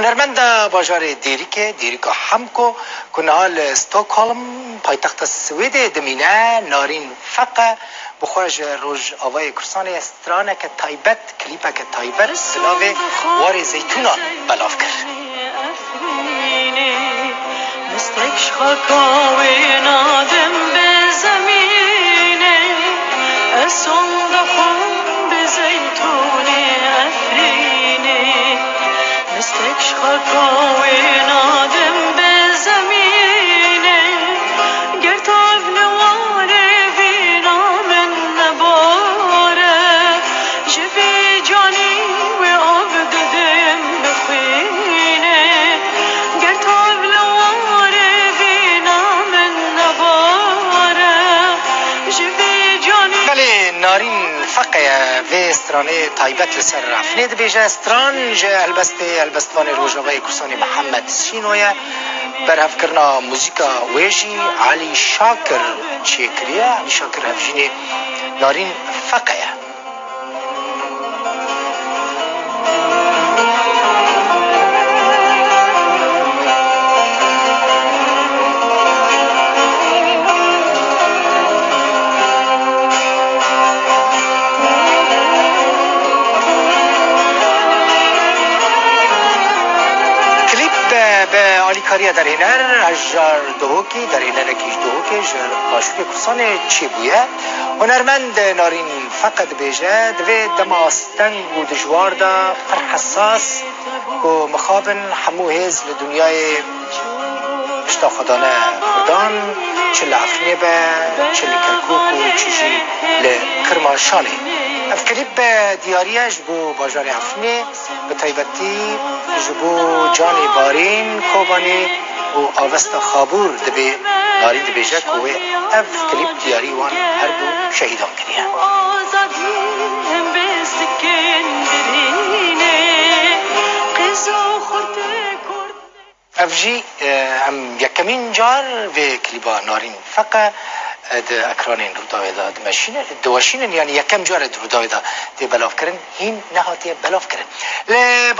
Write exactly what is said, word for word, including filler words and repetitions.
Hunermenda bajarê Dêrikê, Dêrika Hemko, ku niha li Stockholm, paytexta Swêdê dimîne, Narîn Feqe, bi xwe ji Rojavayê Kurdistanê straneke taybet, klîpeke taybet bi navê Warê Zeytûnan belav kir. Mistek ji xaka wê nadim bi zemînê, ez song dixwim bi zeytûnê Efrînê. Mistek ji xaka wê nadim bi zemînê, ger tav li warê vîna min nebare, ji vî canî wê av didim bi xwînê. Ger tav li warê vîna min nebare, ji vî canî. Belê, Narîn Feqe ye vê stranê taybet li ser Efrînê dibêje. Stran ji helbestê, helbestvanê Rojavayê Kurdistanê Mihemed Sîno ye. Berhevkirina muzîka wê jî Elî Şakir çêkiriye. Elî Şakir hevjînê Narîn Feqe ye. Klîp bi alîkariya derhêner Hejar Duhokî, derhênerekî ji Duhokê ji Başûrê Kurdistanê çêbûye. Hunermend Narîn Feqe dibêje, di vê dema steng û dijwar de pir hesas ku mixabin hemû hêz li dinyayê pişta xwe dane Kurdan, çi li Efrînê be, çi li Kerkûk û çi jî li Kirmaşanê. Ev klîp diyarî ye ji bo bajarê Efrînê, bi taybetî ji bo Canê Barîn, Kobanê û Avesta Xabûr dibê Narîn dibêje ku wê ev klîp diyarî wan her du şehîdan kiriye. Azadî hembê sikin birînê, qîz û xurtê Kurd. Ev jî, e, em yekemîn car vê klîba Narîn Feqe, e, di ekranên Rûdawê de dimeşîne-, diweşînin, yanî yekem car e di Rûdawê de tê belavkirin, hîn nehatiye belavkirin. Li